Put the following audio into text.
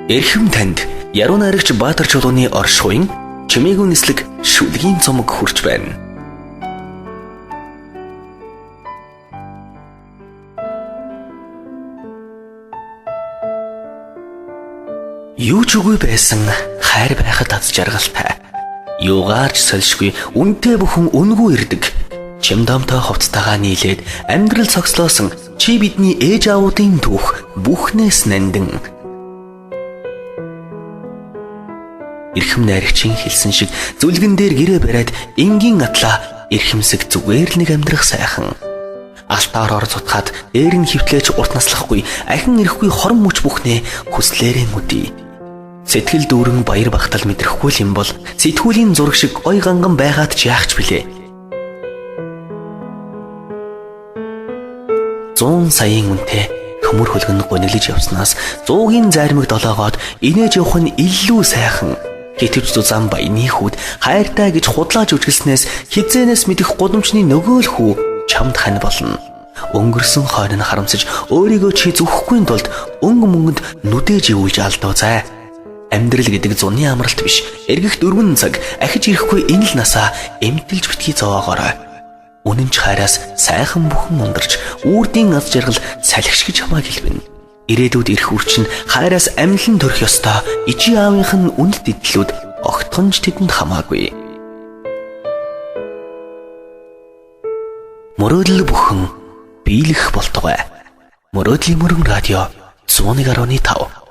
Эрхэм танд Яруу найрагч Баатар Чулууны оршихуйн чимээгүй нислэг шүлгийн цомог хүрч байна. Юу ч үгүй байсан хайр байхад аз жаргалтай. Юугаарч сольшгүй үнтэй бүхэн үнгүй ирдэг. Чимдомтой хувцастайгаа нийлээд амьдрал цогцлоосон чи бидний ээж аавуудын түүх бүхнээс нандин. Эрхэм найрагчийн хэлсэн шиг зүлгэн дээр гэрээ бариад энгийн атлаа эрхэмсэг зүгээр л нэг амьдрах сайхан. Алтаар ор зутгаад дээр нь хөвтлээч урт наслахгүй ахин ирэхгүй хорон мөч бүхнээ хүслээрээ мүдий. Сэтгэл дүүрэн баяр багтал мэдрэхгүй юм бол сэтгүүлийн зураг шиг гой ганган байгаад ч яах ч билээ. 100 саяын үнэтэй төмөр хөлгөн гуниглаж явснаас 100-ийн зайрмаг долоогоод инээж явах нь илүү сайхан. Гэвч зузаан баяны хүүд хайртай гэж худлаа жүжиглснээс хизээнээс мэдэх гудамжны нөгөө л хүү чамд хань болно. Өнгөрсөн хойно нь харамсаж өөрийгөө чи зүхэхгүй тулд өнгө мөнгөнд нүдэ живүүлж алдуу зай. Амьдрал гэдэг зуны амралт биш. Эргэх 4 цаг ахиж ирэхгүй энэ л насаа эмтэлж битгий зовоогоорой. Үнэн ч хайраас сайхан бүхэн ундарч үрдийн аз жаргал салхиш гэж хамаа гэлбэнэ. Ирээдүйд ирэх үр чинь хайраас амьлан төрөх ёстой ижи аавынх нь үнэт идлүүд огтхон ч тэдэнд хамаагүй. Мөрөөдөл бүхэн биелэх болтугай. Мөрөөдлийн мөрөн радио 101.5.